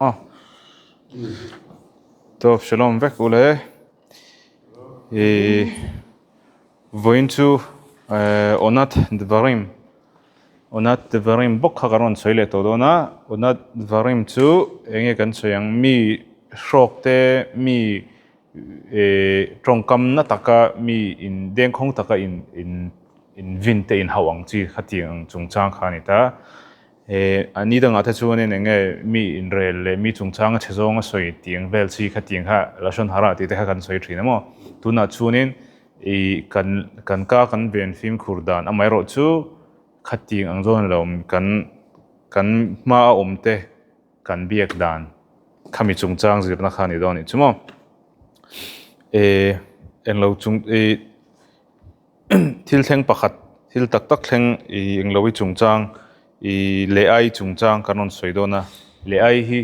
Aw. Tawp shalom vek ule. I vawiin chu Onat Dvarim Onat Dvarim bawk kha kan rawn sawi leh tawh dawn a. Onat Dvarim chu eng nge kan sawi ang mi hrawk te mi tawngkam na taka mi in dengkhawng taka in in in vin te in hauh ang chi khatiang ang chungchang kha a ni ta. A ni dangah te chuanin eng nge mi inrel leh mi chungchanga chhe zawnga sawi tiang vel chi khatiang kha Lashon Hara tih te kha kan sawi thin a maw. Tunah chuanin ih kan kan ka kan ven fimkhur dan amaherawh chu khatiang ang zawn lo kan kan hma a awm te kan biak dan khami chungchang zirna kha a ni dawn a nih chu maw. Englo chung ih. Thil thleng pakhat, thil tak tak thleng ih englo i chungchang ih leh ai chungchang kan rawn sawi dawn a, leh ai hi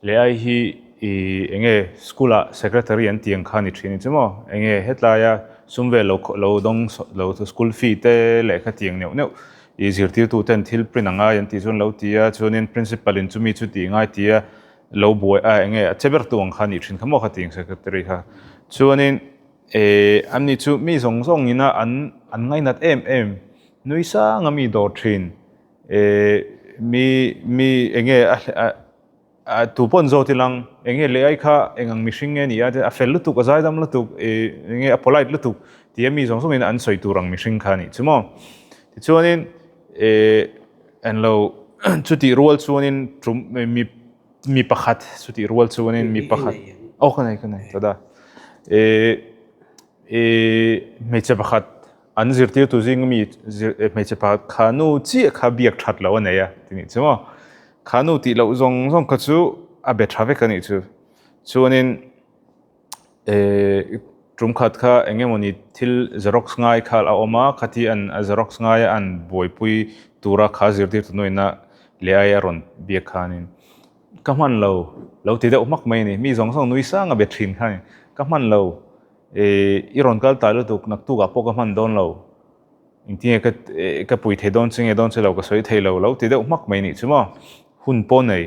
leh ai hi ih eng nge school ah secretary an tih ang kha a ni thin a ni chu maw eng nge hetlaia sum vel lo lo dawng lo school fee te lehkha tiang neuh neuh ih zirtirtu ten thil print a ngai an tih chuan lo ti a chuanin principal in chumi chu tih ngai tia lo buai a eng nge a che ber tu ang kha a nih thin kha maw kha tih ang secretary kha chuanin. Eh, an ni chu mi zawng zawng ina an an ngainat em em, nui sang a mi dawr thin. Eh, mi mi enge a a tu pawn zawt ilang, enge leh ai kha eng ang mihring nge ni a, a fel lutuk, a zaidam lutuk, eh enge a polite lutuk tia mi zawng zawng ina an sawi tur ang mihring kha a nih chu maw. Tichuanin eh englo chutih rual chuanin tum mi Mi pakhat chutih rual chuanin mi pakhat aw ka nei ka nei tawh e e hmeichhe pakhat an zirtirtu zing mi hmeichhe pakhat kha nu chiah kha biak that loh a nei a ti nih chu maw kha nu tih loh zawng zawng kha chu a be tha vek a nih chu chuanin e tum khat kha eng emawni thil xerox ngai kha a awm a khati an a xerox ngai a an buaipui tura kha zirtirtu nuaina leh ai a rawn biak khanin ka hman lo lo ti deuh hmak mai a ni mi zawng zawng nui sang a be thin kha a ni ka hman lo eh i rawn kal ta lutuk naktukah pawh ka hman dawn lo engtinge ka ka pui thei dawn che nge dawn che lo ka sawi thei lo lo ti deuh hmak mai a nih chu maw hun pawh nei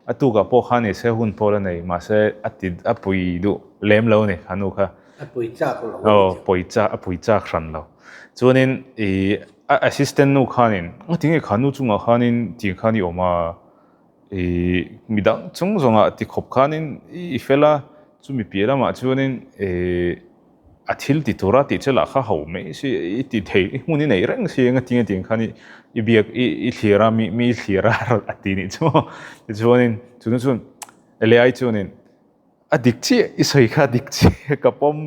a tukah pawh kha ni se hun pawh la nei mahse a ti a pui duh lem lo a ni kha nu kha a pui chak lo aw pui chak a pui chak hran lo chuanin ih a assistant nu khanin ngatinge kha nu chungah khanin tiang khan i awm a Ih midang chung zawngah ti khawp khanin i fel a, chumi piah lamah chuanin ih a thil ti tura tih che lah kha ho mai si i ti thei i hmun i neih reng si eng atinge tiang khan i biak i thlir a mi mi thlir a a ti nih chu maw tichuanin chunu chuan leh ai chuanin A dik chiah i sawi kha a dik chiah ka pawm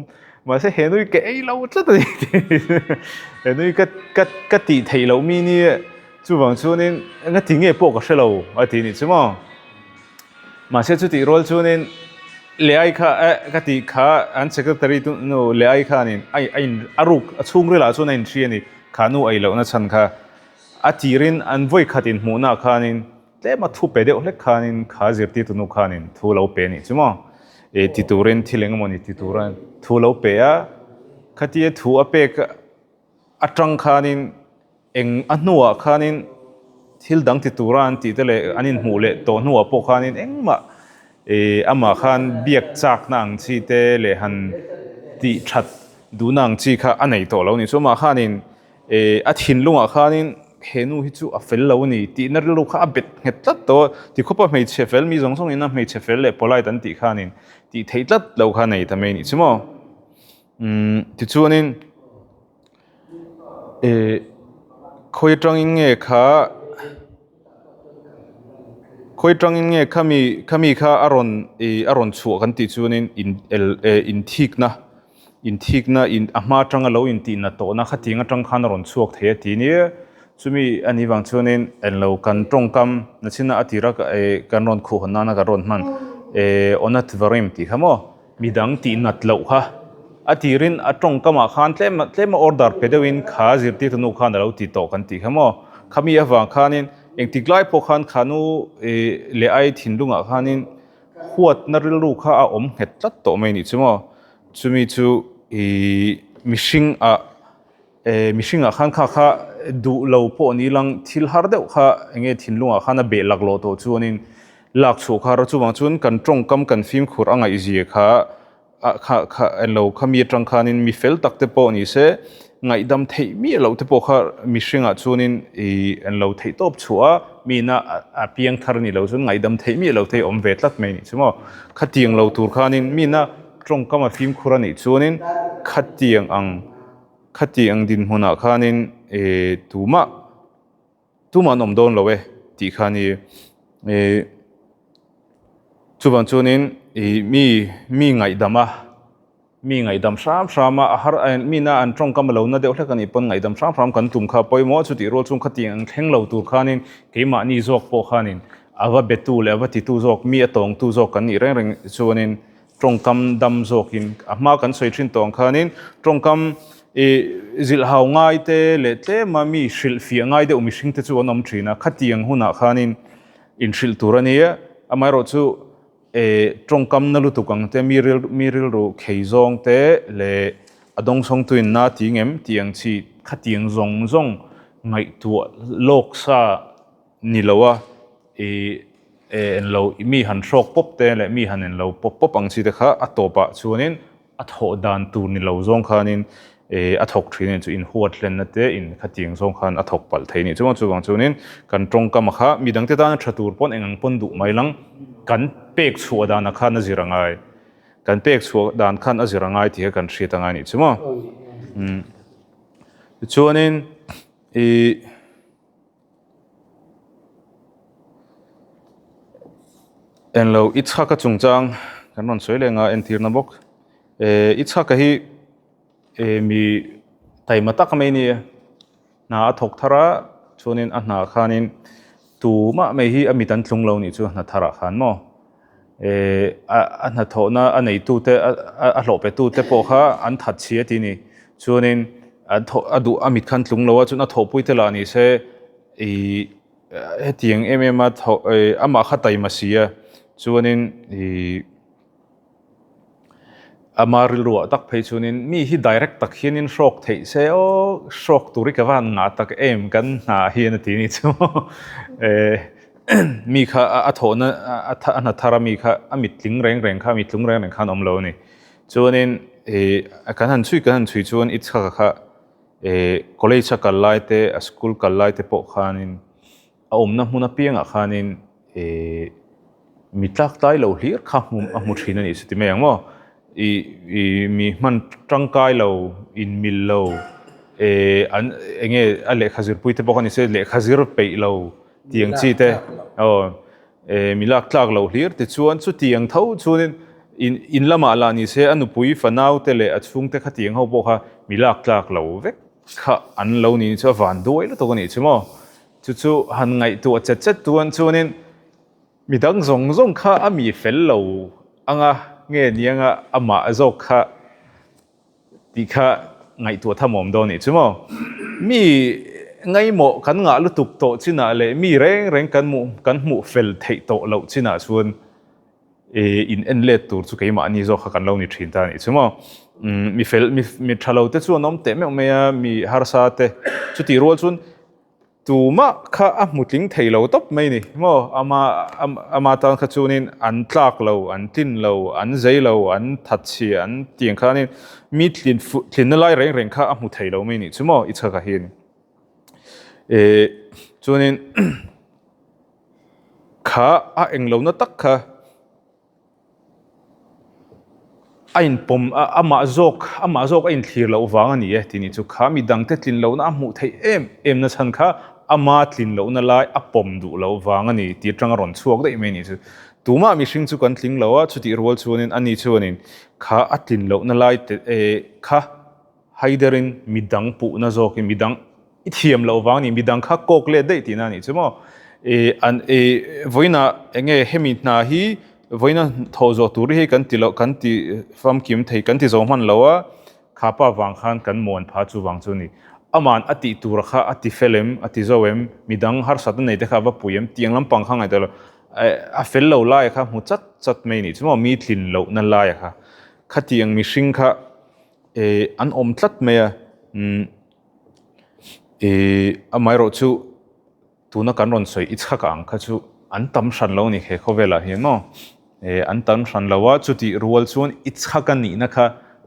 mahse he nui ka ei lo tlat a ni he nui ka ka ka tih theih loh mi nia chuvang chuanin enga ti nge pawh ka hre lo a ti nih chu maw mahse chutih rual chuanin leh ai kha eh ka tih kha an secretary tu nu leh ai khanin a a in a ruk a chhungril ah chuan a inhria a ni kha nu ei lohna chhan kha a tirin an vawi khat inhmuhna ah khanin Tlem a thu pe deuh hlek khanin kha zirtirtu nu khanin thu lo pe anih chu maw? Ih ti turin thil eng emawni ti tura thu lo pe a, khatia thu a pek atang khanin eng a hnuah khanin thil dang ti tura an tih te leh an inhmuh leh tawh hnuah pawh khanin engmah ih amah khan biak chakna ang chi te leh han tih that duhna ang chi kha a nei tawh lo anih chu amah khanin Eh, a thinlungah khanin he nu hi chu a fel lo a ni tihna rilru kha a bet nghet tlat tawh a, tikhawpa hmeichhe fel mi zawng zawngin a hmeichhe fel leh polite an tih khanin tih theih tlat lo kha nei ta mai a nih chu maw. Umm tichuanin eh khawi atangin nge kha khawi atangin nge khami khami kha a rawn ih a rawn chhuah kan tih chuanin in el eh inthikna Inthikna in a hma atanga lo intihna tawhna khatiang atang khan a rawn chhuak thei a ti nia. Chumi a nih vang chuanin englo kan tawngkam nachina a tira kan rawn khuh hawn nana kan rawn hman Onat Varim tih kha maw midang tih nat loh kha a tirin a tawngkamah khan tlem tlema order pe deuhin kha zirtirtu nu khan a lo ti tawh kan tih kha maw. Khami avang khanin engtik lai pawh khan kha nu leh ai thinlungah khanin huatna rilru kha a awm nghet tlat tawh mai nih chu maw. Chumi chu ih mihring ah eh mihring ah khan kha kha duh lo pawh ni lang thil har deuh kha eng nge thinlung ah khan a beh lak lawh tawh chuanin lak chhuah kha a chuvang chuan kan tawngkam kan fimkhur a ngaihzia kha ah kha kha englo kha mi atang khanin mi fel tak te pawh ni se ngaihdam theih miah loh te pawh kha mihringah chuanin ih englo theih tawp chhuah a mi ina a piang thar a nih loh chuan ngaihdam theih miah loh te hi a awm ve tlat mai a nih chu maw khatiang lo tur khanin mi ina tawngkam a fimkhur a nih chuanin khatiang ang khatiang dinhmunah khanin ih tumah. Tumah an awm dawn lo e tih kha a ni. Ih chuvang chuanin ih mi mi ngaihdam a, mi ngaihdam hram hram a, a har a mina an tawngkam a lo na deuh hlek a nih pawn ngaihdam hram hram kan tum kha a pawimawh a, chutih rual chung khatiang ang thleng lo tur khanin keimahni zawk pawh khanin a va betu leh a va titu zawk mi a tawngtu zawk kan nih reng reng chuanin Tawngkam dam zawkin a hma kan sawi thin tawh ang khanin tawngkam ih zilhhau ngai te leh tlema mi hrilhfiah ngai deuh mihring te chu an awm thin a, khatiang hunah khanin inhrilh tur a nia, amaherawh chu eh tawngkam na lutuk ang te mi ril mi rilru khei zawng te leh a dawngsawngtuin na ti ngem tih ang chi khatiang zawng zawng ngaihtuah lawk sa ni lo a. I en lo mi han hrawk pawp te leh mi han en lo pawp pawp ang chi te kha a tawpah chuanin a thawh dan tur ni lo zawng khanin a thawk thin a ni chu inhuat hlenna te in khatiang zawng khan a thawk palh thei a ni chuan chuvang chuanin kan tawngkam kha midangte tana tha tur pawn eng ang pawn duh mai lang kan pek chhuah danah khan a zir a ngai kan pek chhuah dan khan a zir a ngai tih kha kan hriat a ngai a nih chu maw tichuanin ih. Englo i chhaka chungchang kan rawn sawi leh nga entirna bawk eh i chhaka hi eh mi taima tak mai a ni a hna a thawk thar a chuanin a hna khanin tumah mai hi a mit an tlung lo nih chu hna tharah khan maw eh a hnathawhna a neitute a hlawh petute pawh kha an that chhi a ti a ni chuanin a thawh a duh a mit khan tlung lo a chuan a thawhpui te lah ni se ih hetiang em em a thawh ih amah kha taima si a chuanin ih ama rilruah tak phei chuanin mi hi direct tak hianin hrawk theih se aw hrawk tur hi ka va han ngah tak em kan hna hian a ti a ni chu eh mi kha a thawhna a hna thar a mi kha a mit tling reng reng kha a mit tlung reng reng khan a awm lo a ni. Chuanin ih kan han chhui kan han chhui chuan i chhaka kha ih college a kal lai te a school kal lai te pawh khanin a awmna hmun apiangah khanin ih mi tlak tlai lo hlir kha hmu a hmu thin a nih chu ti mai ang maw ih ih mi hman tangkai lo inmil lo ih an eng nge a lehkha zirpui te pawh kha ni se lehkha zir peih lo tih ang chi te aw. Eh, mi lak tlak loh hlir te chuan chutiang tho chuanin in in lamah lah ni se a nupui fanau te leh a chhungte khatiang ho pawh kha mi lak tlak lo vek kha an lo ni chu a van duai lutuk a nih chu maw. Chu chu han ngaihtuah chet chet tuan chuanin midang zawng zawng kha a mi fel lo anga nge nianga amah zawk kha Tih kha ngaihtuah tham awm dawn nih chu maw? Mi ngaimawh kan ngah lutuk tawh chinah leh mi reng reng kan hmuh kan hmuh fel theih tawh loh chinah chuan in en let tur chu keimahni zawk kha kan lo ni thin ta nih chu maw? Mi fel mi mi tha lo te chu an awm teh meuh mai a, mi harsa te chutih rual chuan Tumah kha a hmu tling thei lo tawp mai ni maw? Ama ama tan kha chuanin an tlak lo, an tlin lo, an zei lo, an that chhia, an tiang khanin mi tlin fuh tlinna lai reng reng kha a hmu thei lo mai nih chu maw i chhakah hian. Eh chuanin kha a englohna tak kha. A inpawm a, amah zawk, amah zawk a inthlir loh vang a ni e tih nih chu kha mi dangte tlin lohna a hmuh theih em em na chhan kha ama tlin lohna lai a pawm duh loh vang a ni tih atang a rawn chhuak daih mai a nih chu. Tumah mihring chu kan tling lo a, chutih rual chuanin ani chuanin kha a tlin lohna lai te kha Haiderin midang puhna zawkin midang i thiam loh vang a ni, midang kha kawk let daih tihna a nih chu maw? I an i vawiinah eng nge hemi hna hi vawiina thawh zawh tur hi hei kan ti loh kan ti famkim thei kan ti zo hman lo a, kha pa vang khan kan muan pha chu vang chu a ni. Aman a tih tur kha a ti fel em, a ti zo em, midang harsatna nei te kha a va pui em tiang lampang kha ngaihtuah lo. A fel lo laia kha hmu chat chat mai a nih chu maw? Mi tlin lohna laia kha khatiang mihring kha Eh an awm tlat mai a, umm eh amaherawh chu tuna kan rawn sawi i chhak ang kha chu an tam hran lo a ni he khawvelah hian maw. An tam hran lo a, chutih rual chuan i chhak a nihna kha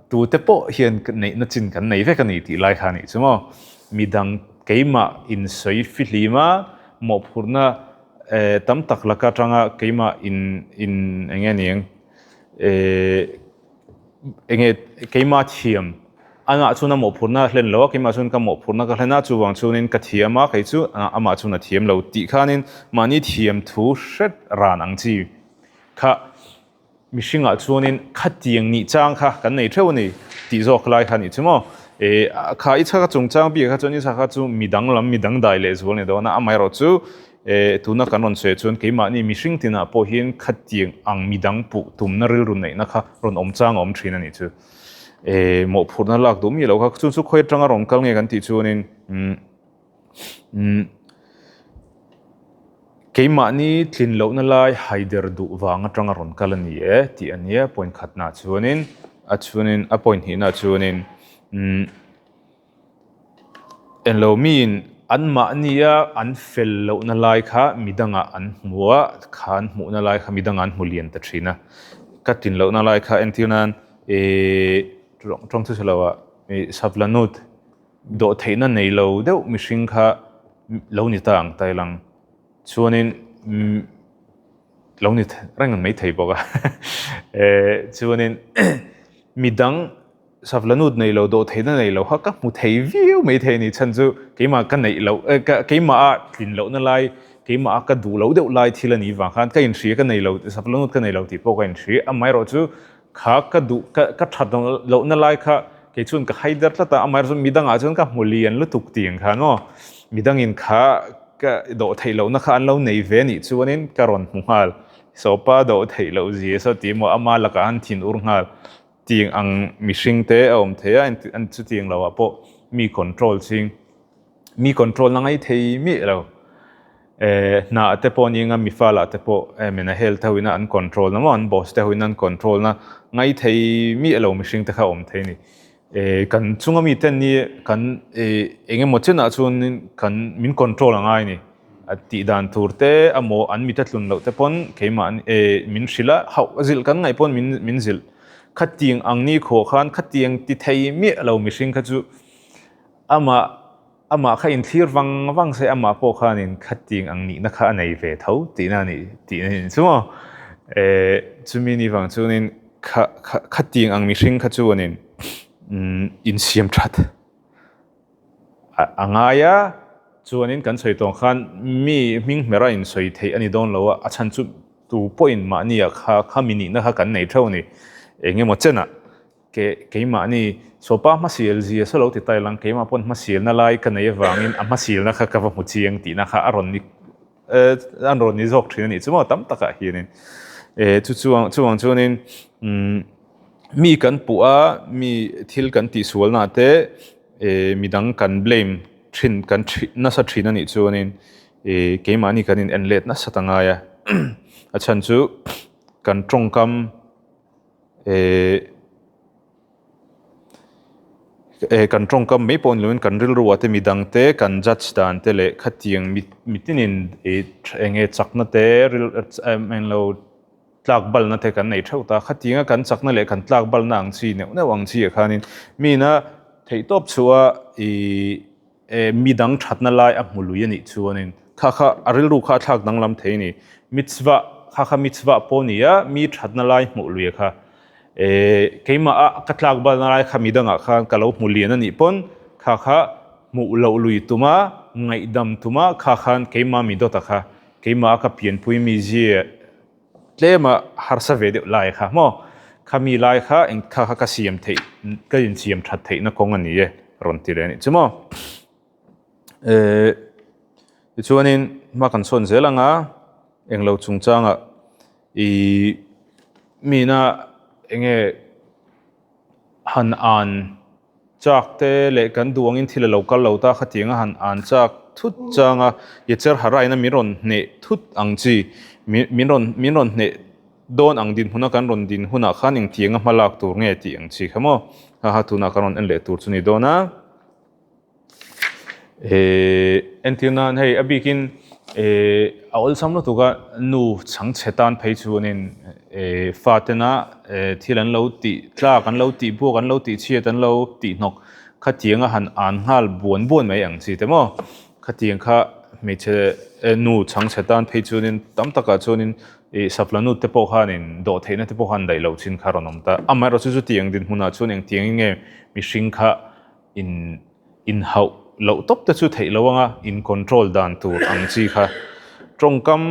tute pawh hian neihna chin kan nei vek a ni tih lai kha a nih chu maw. Midang keimah insawi fihlim a, mawhphurhna tam tak laka atanga keimah in in eng nge niang enge keimah thiam amah chuan a mawhphurhna a hlen lo a, keimah chuan ka mawhphurhna ka hlen a, chuvang chuanin ka thiam a, kei chu amah chuan a thiam lo tih khanin mahni thiam thu hret ran ang chi kha mihringah chuanin khatiang nih chang kha kan nei theuh a ni tih zawk lai kha a nih chu maw. Eh kha i chhaka chungchang bik kha chuan i chhaka chu mi danglam mi dangdai leh zual a ni dawn a, amaherawh chu eh tuna kan rawn sawi chuan keimahni mihring tinah pawh hian khatiang ang mi dang puh tumna rilru neihna kha rawn awm chang a awm thin a nih chu. Eh mawhphurhna lak duh mi lo kha chu chu khawi atanga rawn kal nge kan tih chuanin umm umm Keimahni tlin lohna lai haider duh vang atanga rawn kal a ni e tih a nia point khatnaah chuanin a chuanin a point hnihnaah chuanin umm englo miin anmahnia an fel lohna lai kha midangah an hmu a kha an hmuhna lai kha midangah an hmu lian ta thin a ka tlin lohna lai kha entir nan ihh tawng chu sawi lo ah ih savlanut Dawhtheihna nei lo deuh mihring kha lo ni ta ang ta ilang chuanin lo ni reng mai thei bawk a chuanin midang savlanut nei lo dawhtheihna nei lo kha ka hmu thei viau mai thei a ni chhan chu keimah ka neih loh keimah a tlin lohna lai keimah a ka duh loh deuh lai thil a nih vang khan ka inhria ka nei lo savlanut ka nei lo tih pawh ka inhria amaherawh chu Kha ka duh ka ka that lohna lai kha kei chuan ka hai der tlat a, amaherawhchu midangah chuan ka hmu lian lutuk tih ang khan aw, midangin kha ka dawh theih lohna kha an lo nei ve anih chuanin ka rawn hmu nghal, sawpa dawh theih loh zia saw tih emaw ama lakah an thin ur nghal tih ang mihring te a awm thei a, chutiang loah pawh mi control ching. Mi control na ngai thei miah lo. Eh, hna te pawh ni anga mi fala te pawh eh men a hel te hoin a an control na maw an boss te hoin an control na ngai thei miah lo mihring te kha awm thei a ni. Eh, kan chunga mi ten ni kan eh eng emaw chenah chuanin kan min control a ngai a ni. A tih dan tur te emaw an mit a tlun loh te pawn keimah eh min hrilh a, hauh a zilh kan ngaih pawn min min zilh. Khatiang ang ni khuah khan khatiang ti thei miah lo mihring kha chu Amah, amah kha inthlir vang vang se amah pawh khanin khating ang nihna kha a nei ve tho tihna a nih tihna a nih chu maw? Eh, chumi ni vang chuanin kha kha khating ang mihring kha chuanin umm insiam that a a ngai a, chuanin kan sawi tawng khan mi hming hmera insawi theih a ni dawn lo a, a chhan chu tu pawhin mahnia kha khami nihna kha kan nei theuh a ni, eng emaw chenah. Ke keimahni sawpa hmasial zia saw lo ti ta ilang keimah pawn hmasialna lai ka nei avangin a hmasialna kha ka va hmu chiang tihna kha a rawn ni eh an rawn ni zawk thin a nih chu maw tam takah hianin eh chu chuang chuvang chuanin umm mi kan puh a mi thil kan tihsualna te eh midang kan blame thin kan thin nasa thin a nih chuanin eh keimahni kan in en let nasa ta ngai a a chhan chu kan tawngkam. Eh eh kan tawngkam mai pawh ni loin kan rilru ah te midang te kan judge dan te leh khatiang mi mitinin ih eng nge chakna te ril englo tlak balna te kan nei theuh ta khatianga kan chakna leh kan tlak balna ang chi neuh neuh ang chi ah khanin mina theihtawp chhuah ih Eh, mi dang thatna lai a hmu lui a nih chuanin kha kha a rilru kha a thlak danglam thei a ni. Mitzvah, kha kha mitzvah pawh a ni a, mi thatna lai hmuh lui a kha. Eh, keimah a ka tlak balna lai kha mi dangah khan ka lo hmu lian a nih pawn kha kha hmuh loh lui tuma, ngaihdam tuma kha khan keimah mi dawt a kha, keimah a ka pianpui mi zia, Tlema harsa ve deuh lai kha maw? Khami lai kha eng kha kha ka siam theih ka insiam that theihna kawng a ni e rawn ti leh a nih chu maw? Ehh tichuanin hma kan sawn zel ang a, englo chungchangah ih mina eng nge han an Chak te leh kan duh angin thil a lo kal lo ta khatiang a han an chak thut chang a, Yetzer Hara-in a min rawn hneh thut ang chi, min rawn min rawn hneh dawn ang dinhmun a kan rawn din hunah khan engtiang a hma lak tur nge tih ang chi kha maw? Haha tunah kan rawn en leh tur chu ni dawn a. Ehh entir nan hei a bikin A awlsam lutuk a, nu chhangchhe tan phei chuanin fatena thil an lo tih tlak, an lo tih buak, an lo tih chhiat, an lo tih hnawk khatiang a han an nghal buan buan mai ang chi te maw. Khatiang kha hmeichhe nu chhangchhe tan phei chuanin tam takah chuanin ih sapla nu te pawh khanin dawhtheihna te pawh khan daih loh chin kha a rawn awm ta. Amaherawhchu chutiang dinhmunah chuan engtiangin nge mihring kha in inhauh loh tawp te chu theih loh anga in control dan tur ang chi kha tawngkam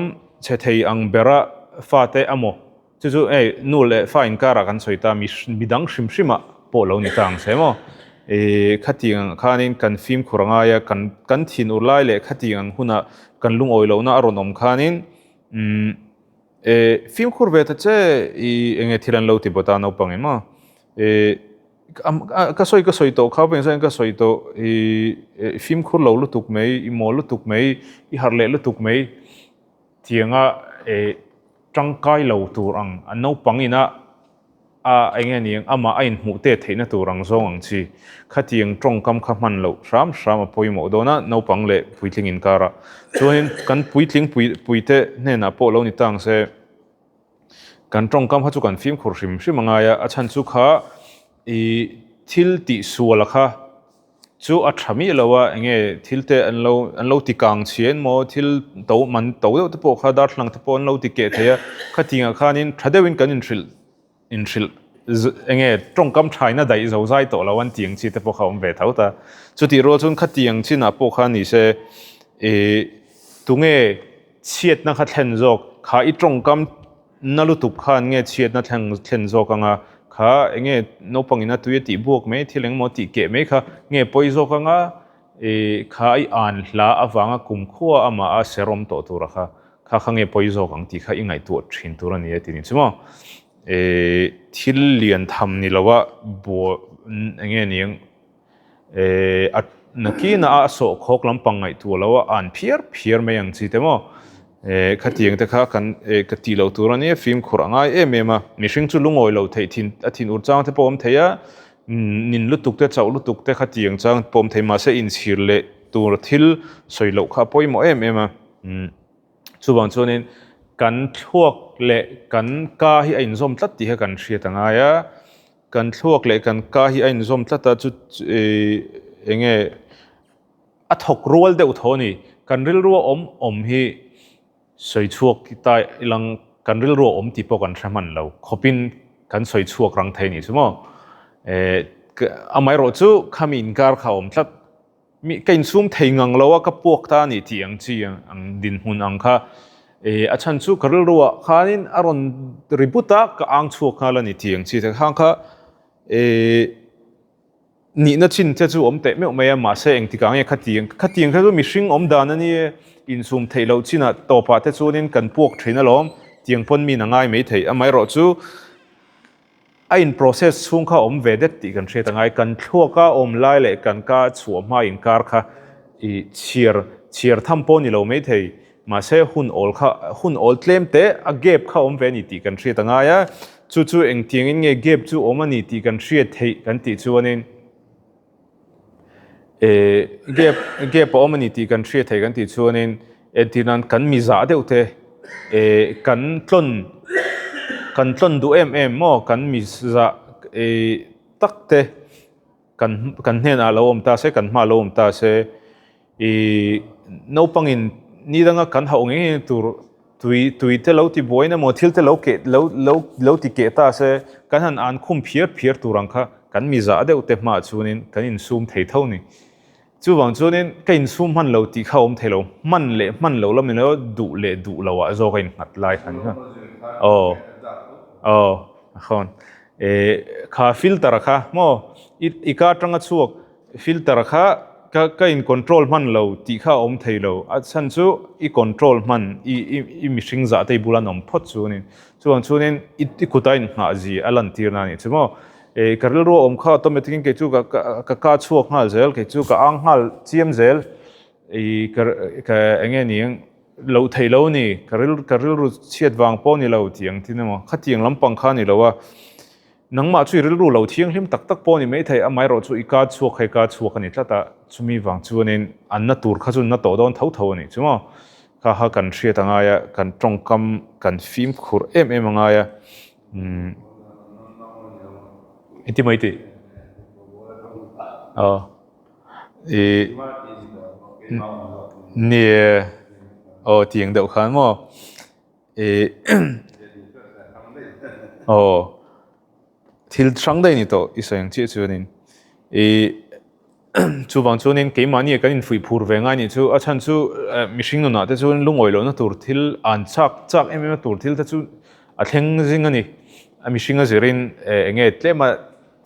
chhe thei ang bera fate amaw chu chu hei nu leh fa inkarah kan sawi ta mi midang hrim hrimah pawh lo ni ta ang che maw ih khatiang ang khanin kan fimkhur a ngai a kan kan thin ur lai leh khatiang ang hunah kan lungawi lohna a rawn awm khanin umm eh fimkhur ve ta che ih enge thil an lo ti bawt a naupang in maw eh. Ka sawi ka sawi tawh kha pawhin ka sawi tawh i fimkhur lo lutuk mai i mawl lutuk mai i harh leh lutuk mai tianga tangkai lo tur ang a naupang ina a eng nge ni ang amah a inhmuh tet theihna tur ang zawng ang chi khatiang tawngkam kha hman loh hram hram a pawimawh dawn a naupang leh puitling inkarah chuanin kan puitling pui puite hnenah pawh lo ni ta ang se. Kan tawngkam kha chu kan fimkhur hrim hrim a ngai a, a chhan chu kha i thil tih sual a kha chu a tha miah lo a, enge thil te an lo an lo ti kang chhia in maw thil to man to deuh te pawh kha darthlalang te pawh an lo ti keh thei a, khatingah khanin tha deuhin kan inhrilh inhrilh enge tawngkam thaina daih zo zai tawh lo an tih ang chi te pawh kha a awm ve tho ta. Chutih rual chuan khatiang chinah pawh kha ni se ih tunge chhiatna kha thlen zawk kha i tawngkam na lutuk khan nge chhiatna thleng thlen zawk anga kha enge naupang ina tui a tih buak mai thil engemaw tih keh mai kha nge pawi zawk anga ih kha i an hla avanga kumkhua amah a ser awm tawh tura kha Kha kha nge pawi zawk ang tih kha i ngaihtuah thin tur a ni a ti ni chu maw. Ehh thil lian tham ni lo a buah eng nge ni ang ehh a nakin a a sawh khawk lampang ngaihtuah lo a an phiar phiar mai ang chi te maw. Ehh khatiang te kha kan ehh ka tih loh tur a nia fimkhur a ngai em em a. Mihring chu lungawi lo theih thin a thin ur chang te pawh a awm thei a, nin lutuk te chauh lutuk te khatiang chang pawh a awm thei mahse inchhir leh tur thil sawi loh kha a pawimawh em em a. Chuvang chuanin kan thluak leh kan ka hi a inzawm tlat tih kha kan hriat a ngai a, kan thluak leh kan ka hi a inzawm tlat a chu eng nge a thawk rual deuh tho a ni. Kan rilrua awm awm hi sawi chhuak ta ilang kan rilrua awm tih pawh kan hre hman lo khawpin kan sawi chhuak rang thei a nih chu maw. Amaherawh chu khami inkar kha a awm tlat. Mi ka insum thei ngang lo a, ka puak ta a ni tih ang chi ang dinhmun ang kha eh a chhan chu ka rilruah khanin a rawn ri but a, ka ang chhuak nghal a ni tih ang chi te khang kha eh nihna chin te chu awm teh meuh mai a, mahse engtikah nge khatiang khatiang kha chu mihring awm dan a ni e, insum theih loh chinah tawpah te chuanin kan puak thin alawm tiang pawn min a ngai maithei amaherawhchu A in process chhung kha awm ve det tih kan hriat a ngai. Kan thluaka awm lai leh kan ka chhuah hma inkar kha i chhiar chhiar tham pawh ni lo mai thei. Mahse hun awl kha hun awl tlem te a gap kha awm ve a ni tih kan hriat a ngai a. Chu chu engtiangin nge gap chu awm a ni tih kan hriat theih kan tih chuanin Gap gap a awm a ni tih kan hriat thei kan tih chuanin entir nan kan mizah deuh te kan tlawn kan tlawn duh em em maw kan mizah tak te kan kan hnenah lo awm ta se kan hmaah lo awm ta se Ih naupangin ni danga kan hauh ngei ngei tur tui tui te lo ti buain emaw thil te lo keh lo lo lo ti keh ta se kan han an khum phiar phiar tur ang kha kan mi zah deuh te hmaah chuanin kan insum thei tho ni. Chuvang chuanin ka insum hman lo tih kha a awm thei lo, hman leh hman lo lam ni lo duh leh duh lo ah zawk a innghat lai kha ni kha. Aw aw a khawn eh kha filter a kha maw i i ka atanga chhuak Filter kha ka ka in control hman lo tih kha a awm thei lo, a chhan chu i control hman i i i mihring zah te i bula an awm phawt chu a ni. Chuvang chuanin i i kuta inngah zi a lantir na a nih chu maw. Eh ka rilru a awm kha automatic in kei chu ka ka ka ka chhuak nghal zel, kei chu ka ang nghal chiam zel i ka ka eng nge ni ang loh theih lo a ni, ka ril ka rilru chhiat vang pawh a ni lo tih ang tin emaw khatiang lampang kha a ni lo a. Nangmah chu i rilru lo thianghlim tak tak pawh a ni maithei, amaherawh chu i ka chhuak kha i ka chhuak a ni tlat a, chumi vang chuanin an na tur kha chu na tawh dawn tho tho a nih chu maw? Kha kha kan hriat a ngai a, kan tawngkam kan fimkhur em em a ngai a. Umm engti mai tih? Aw ih ni e aw tiang deuh khan maw ih aw thil hrang daih a ni tawh i sawi ang chiah chuanin ih Chuvang chuanin keimahni kan infuih phur ve ngai nih chu a chhan chu mihring nunah te chuan lungawi lohna tur thil an chak chak em em a tur thil te chu a thleng zing a ni. A mihring a zirin eng nge tlema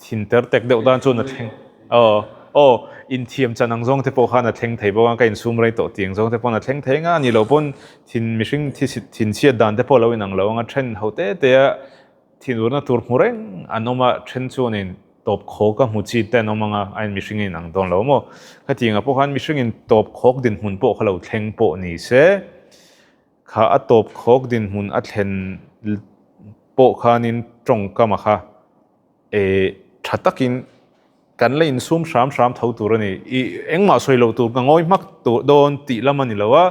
thin ter tek deuh tan chuan a thleng aw aw inthiam chan ang zawng te pawh khan a thleng thei bawk a ka insum rei tawh tih ang zawng te paw'n a thleng thei eng a ni lo pawn thin mihring thinchhiat dan te pawh a lo inang lo ang a then ho te te a Thinurna tur hmu reng an awm a, then chuanin tawp khawk a hmu chi te an awm ang a, a in mihring in ang dawn lo maw? Khatiangah pawh khan mihring in tawp khawk dinhmun pawh kha lo thleng pawh ni se, kha a tawp khawk dinhmun a thlen pawh khanin tawngkam a kha e tha takin kan la insum hram hram tho tur a ni. I engmah sawi loh tur ka ngawi hmak tawh dawn tih lam a ni lo a.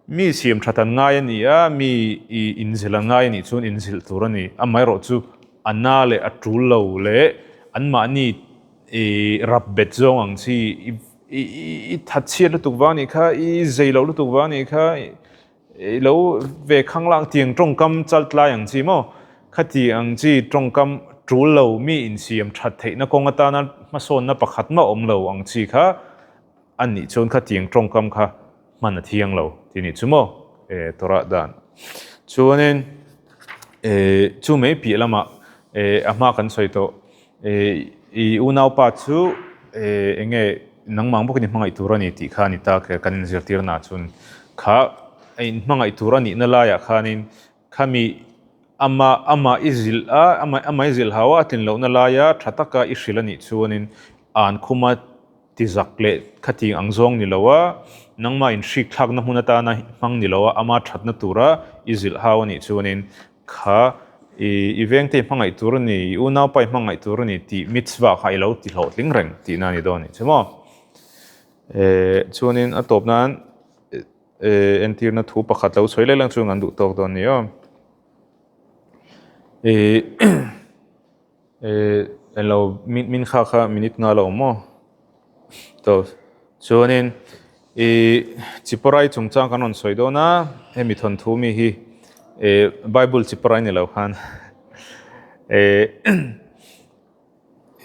Mi siam that an ngai a ni a, mi i inzilh an ngai a nih chuan inzilh tur a ni. Amaherawh chu a na leh a tul lo leh anmahni i rap bet zawng ang chi i i that chhiat lutuk vang a nih kha, i zei loh lutuk vang a nih kha, i lo ve khang lak tiang tawngkam chal tlai ang chi maw? Khati ang chi tawngkam tul lo mi insiam that theihna kawng atana hmasawnna pakhat mah awm lo ang chi kha a nih chuan khatiang tawngkam kha hman a thiang lo tih nih chu maw eh Torah dan chuanin eh chu mai piah lamah eh a hma kan sawi tawh eh i unaupa chu eh eng nge nangmang bawkin i hmangaih tur a ni tih kha a ni ta kan inzirtirna chuan kha a inhmangaih tur a nihna laiah khanin khami ama ama i zilh a ama ama i zilh hau a a tlin lohna laia tha taka i hrilh a nih chuanin an khuma Ti zak leh khating ang zawng ni lo a, nangmah in hrik thlakna hmun atana hmang ni lo a, ama thatna tura i zilh hau a nih chuanin kha i i vengte i hmangaih tur a ni, i unaupa i hmangaih tur a ni tih mitzvah kha i lo ti hlawhtling reng tihna a ni dawn a nih chu maw. Eh chuanin a tawp nan eh entirna thu pakhat lo sawi leh lang chuan kan duh tawk dawn a ni aw. Eh. Eh englo min min kha kha minute nga la awm maw to chuanin ih chiparai chungchang kan rawn sawi dawn a hemi thawnthu mi hi eh bible chiparai ni lo khan eh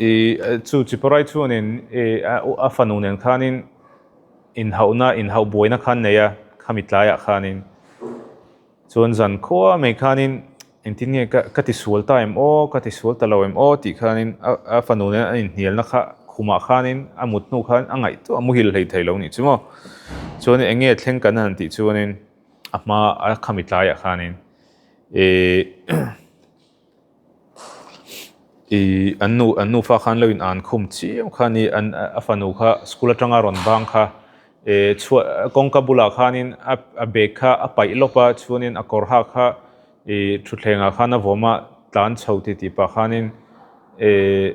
ih chu chiparai chuanin eh a fanu nen khanin inhauhna inhauh buaina kha an nei a khami tlaiah khanin. Chuan zan khua mai khanin engtin nge ka ka tisual ta em aw, ka tisual ta lo em aw tih khanin a a fanu nen a inhnialna kha khumah khanin a mut hnu khan a ngaihtuah a muhil hlei thei lo nih chu maw. Chuan eng nge thleng kan han tih chuanin a hma a khami tlaiah khanin ih Ih an nu an nufa khan lo in an khum chiam kha ni an a fanu kha school atanga rawn bang kha eh chhuah kawngka bulah khanin a a bag kha a paih lawp a chuanin a kawr hak kha ih thutthlengah khan a vawm a tlan chho ti tih pah khanin eh.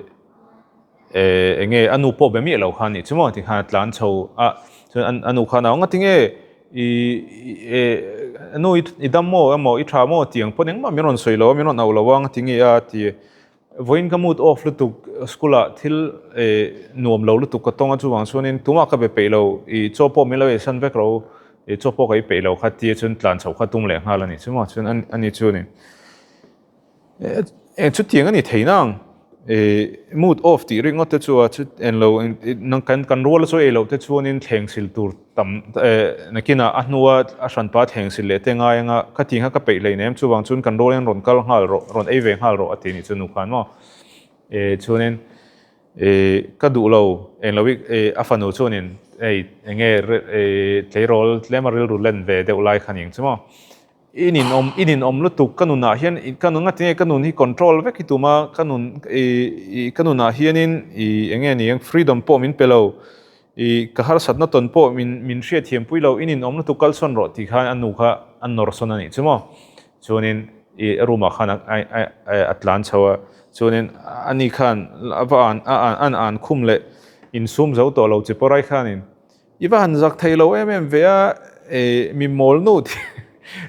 Eh eng nge a nu pawh be miah lo kha nih chu maw tikhan a tlan chho a chuan a nu khan a ngati nge i eh a nu i dam maw emaw i tha maw tih ang pawn engmah min rawn sawi lo a min rawn auh lo a ngati nge a ti vawiin ka mood off lutuk school ah thil eh nuam lo lutuk ka tawng a chuvang chuanin tumah ka be peih lo i chaw pawh min lo eisan vek ro i chaw pawh ka ei peih lo kha tia chuan tlan chho kha tum leh nghal a ni chu maw chuan a ni chuanin. Eng chutiang a ni thei nang ih mood off tih ringawt te chu a chu eng lo nang kan kan rual chu ei loh te chuanin thleng sil tur tam eh nakinah a hnua a hranpa thleng sil leh te ngai anga ka tih kha ka peih hlei nem chuvang chuan kan rual hian rawn kal nghal rawh rawn ei ve nghal rawh a ti nih chu nu khan maw eh chuanin ih ka duh lo eng lo ih a fanu chuanin hei eng nge ih tleirawl tlema rilru len ve deuh lai kha ni ang chu maw. I ninawm, i ninawm lutuk ka nunah hian ka nun ngati nge ka nun hi control vek hi tum a, ka nun i ka nunah hianin i eng nge ni ang freedom pawh min pe lo, i ka harsatna tawn pawh min min hriatthiam pui lo, i ninawm lutuk kal sawn rawh tih khan a nu kha a nawr sawn a nih chu maw. Chuanin i a room ah khan a a tlan chho a, chuanin ani khan a va an a an an khum leh insum zo tawh lo che pawh rai khanin I va han zak thei lo em em ve a, mi mawl nu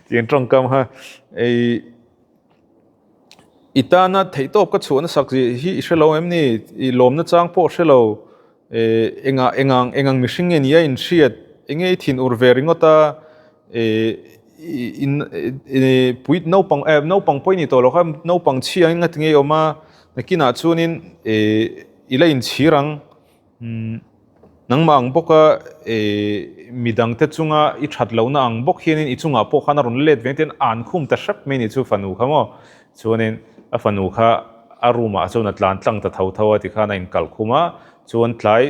tih an tawngkam kha i tana theihtawp ka chhuah nasak hi i hrelo em ni? I lawmna chang pawh hrelo engah engang engang mihring nge ni a inhriat enge i thin ur ve ringawt a pui naupang naupang pawh i ni tawh lo kha naupang chhia in ngati nge i awm a nakinah chuanin i la inchhir ang. Nangmah ang bawka midangte chunga i that lohna ang bawk hianin i chungah pawh khan a rawn let veng te hian an khum ta hrep mai ni chu fanu kha maw. Chuanin a fanu kha a room ah chuan a tlan tlang ta tho tho a tikhan a inkalh khum a, chuan tlai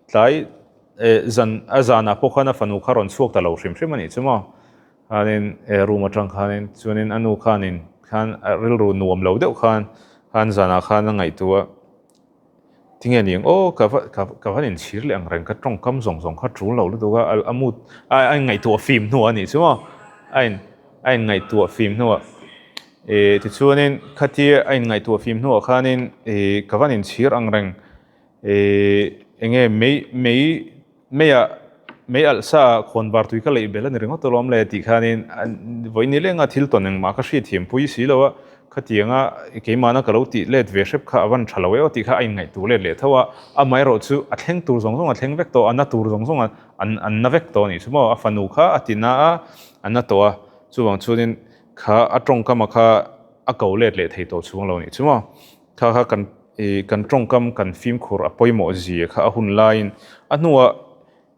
tlai zan a zanah pawh khan a fanu kha a rawn chhuak ta lo hrim hrim a nih chu maw. Khanin room atang khanin chuanin a nu khanin khan a rilru nuam lo deuh khan khan zanah khan a ngaihtuah a. Tinge ni ang aw ka va ka ka van inchhir leh ang reng ka tawngkam zawng zawng kha tul lo lutuk a a mood a a inngaihtuah fim hnuah a nih chu maw a in a inngaihtuah fim hnuah ih tichuanin khatia a inngaihtuah fim hnuah khanin ih ka van inchhir ang reng ih eng nge mei mei Meiah mei alh sa ah khawn var tui ka leih belh a ni ringawt alawm le tih khanin vawi ni lenga thil tawn engmah ka hriatthiam pui si lo a, khatianga keimahna ka lo tih let ve hrep kha a van tha lo e aw tih kha a inngaihtuah let leh tho a, amaherawh chu a thleng tur zawng zawng a thleng vek tawh a, na tur zawng zawng an an na vek tawh a nih chu maw, a fanu kha a ti na a, a na tawh a, chuvang chuanin kha a tawngkama kha a ko let leh thei tawh chhung lo a nih chu maw. Kha kha kan ih kan tawngkam kan fimkhur a pawimawh zia kha a hun laiin a hnuah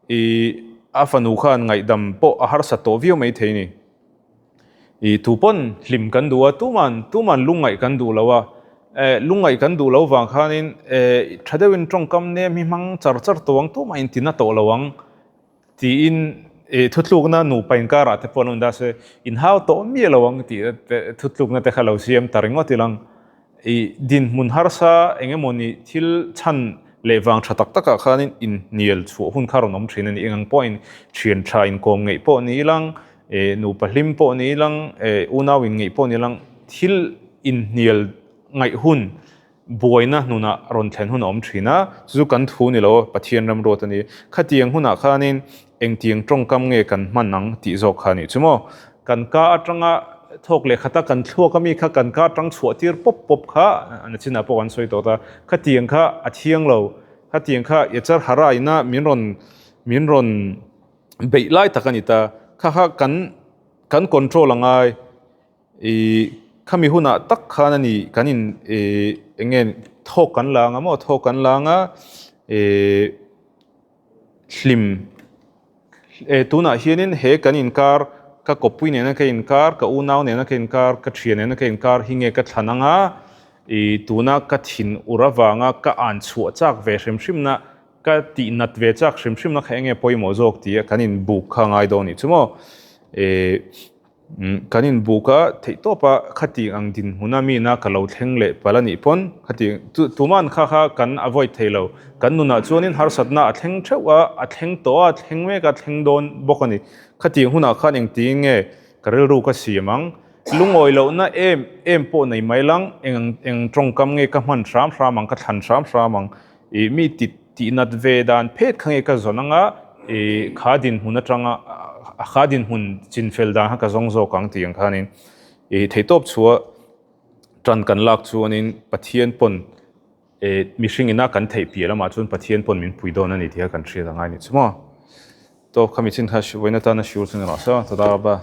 ih a fanu khan ngaihdam pawh a harsa tawh viau mai thei a ni. Ih tu pawn hlim kan duh a tuman tuman lungngaih kan duh lo a eh lungngaih kan duh lo vang khanin eh tha deuhin tawngkam nem hi hmang char char tawh ang tumah in tina tawh lo ang. Tiin thutlukna nupa inkarah te pawh an awm ta se, inhau tawh miah lo ang tih thutlukna te kha lo siam ta ringawt ilang. I dinhmun harsa eng emawni thil chhan leh vang tha tak takah khanin inhnial chhuah hun kha rawn awm thin a ni. Eng ang pawhin thian tha inkawm ngeih pawh ni ilang, nupa hlim pawh ni ilang, unau inngeih pawh ni ilang, thil inhnial ngaih hun Buaina hnunah rawn thlen hun a awm thin a, chu chu kan thu ni lo, Pathian remruat a ni. Khatiang hunah khanin engtiang tawngkam nge kan hman ang tih zawk kha a nih chu maw? Kan ka atanga thawk leh khata kan thluak ami kha kan ka atang chhuah tir pawp pawp kha a chinah pawh kan sawi tawh ta. Khatiang kha a thiang lo, khatiang kha Yetzer Hara ina min rawn min rawn beih lai tak a ni ta. Kha kha kan kan control a ngai. I khami hunah tak khan a ni kan in ih eng nge thawk kan la anga maw thawk kan la anga ih hlim eh tunah hianin he kan inkar ka kawppui nena ka inkar ka unau nena ka inkar ka thian nena ka inkar hi nge ka thlan anga ih tuna ka thin ur avanga ka an chhuah chak ve hrim hrim na ka tih nat ve chak hrim hrim na kha eng nge pawimawh zawk tih a kan inbuk kha a ngai dawn a nih chu maw ih. Kan inbuk a, theihtawpa khati ang dinhmuna mina ka lo thleng leh palh a nih pawn khati tuman kha kha kan avoid thei lo. Kan nunah chuanin harsatna a thleng theuh a, a thleng tawh a, a thleng mek a, a thleng dawn bawk a ni. Khatiang hunah khan engtiin nge ka rilru ka siam ang? Lungawi lohna em em pawh nei mai lang, eng eng tawngkam nge ka hman hram hram ang, ka thlan hram hram ang? Ih mi ti. Tih nat ve dan phet kha nge ka zawn anga i kha dinhmun atanga kha dinhmun chinfel dan kha ka zawng zawk ang tih ang khanin i theihtawp chhuah tan kan lak chuanin Pathian pawn i mihring ina kan theih piah lamah chuan Pathian pawn min pui dawn a ni tih kha kan hriat angai a ni chu maw. Tawp kha mi chin kha vawiin atana shiur chu ni rawh se aw, Toda Rabba.